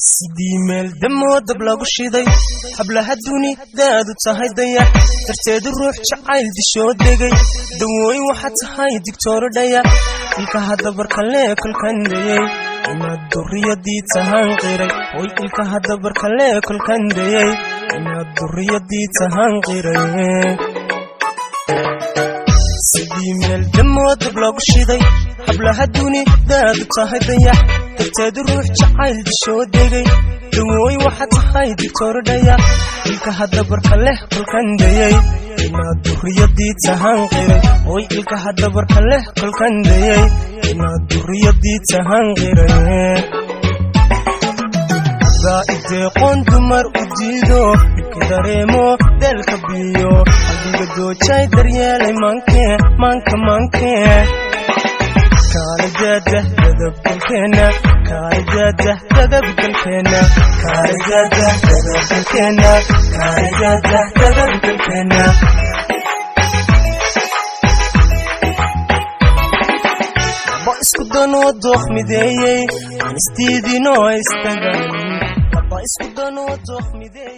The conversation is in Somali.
Sidii meel damoo dab lagu shiday, hablaha dunidaadu tahay dayax, darteedu ruux jacayl dishoo degay. Dawooyin waxaad tahay digtoorodhaya, ilkaha dabarkalee kolkandayey inaad duriyadii tahaan qiray. Hoy, ilkaha dabarkalee kolkandayey inaad duriyadii tahaan qiray. Sidii meel damoo dab lagu shiday, hablaha dunidaadu tahay dayax, darteedu ruux jacayl dishoo degay. Dawooyin waxaad tahay digtoorodhaya, ilkaha dabarka leh kolkandayey inaad duriyadii tahaan qiray. Hoy, ilkaha dabarka leh kolkandayey inaad duriyadii tahaan qiray. Ideeqoon dumar u diido, dhibka dareemo, deelka biyo, qalbiga doojay, daryeelay maanke, maanka, maanke. Kaalidaada dadabgalkeena, kaalidaada dadabgalkeena, kaalidaada dadabgalkeena, kaalidaada dadabgalkeena. Laba isku danoo dooq mideeyey aan isdiidinoo istaganin, laba isku danoo dooq mideeyey.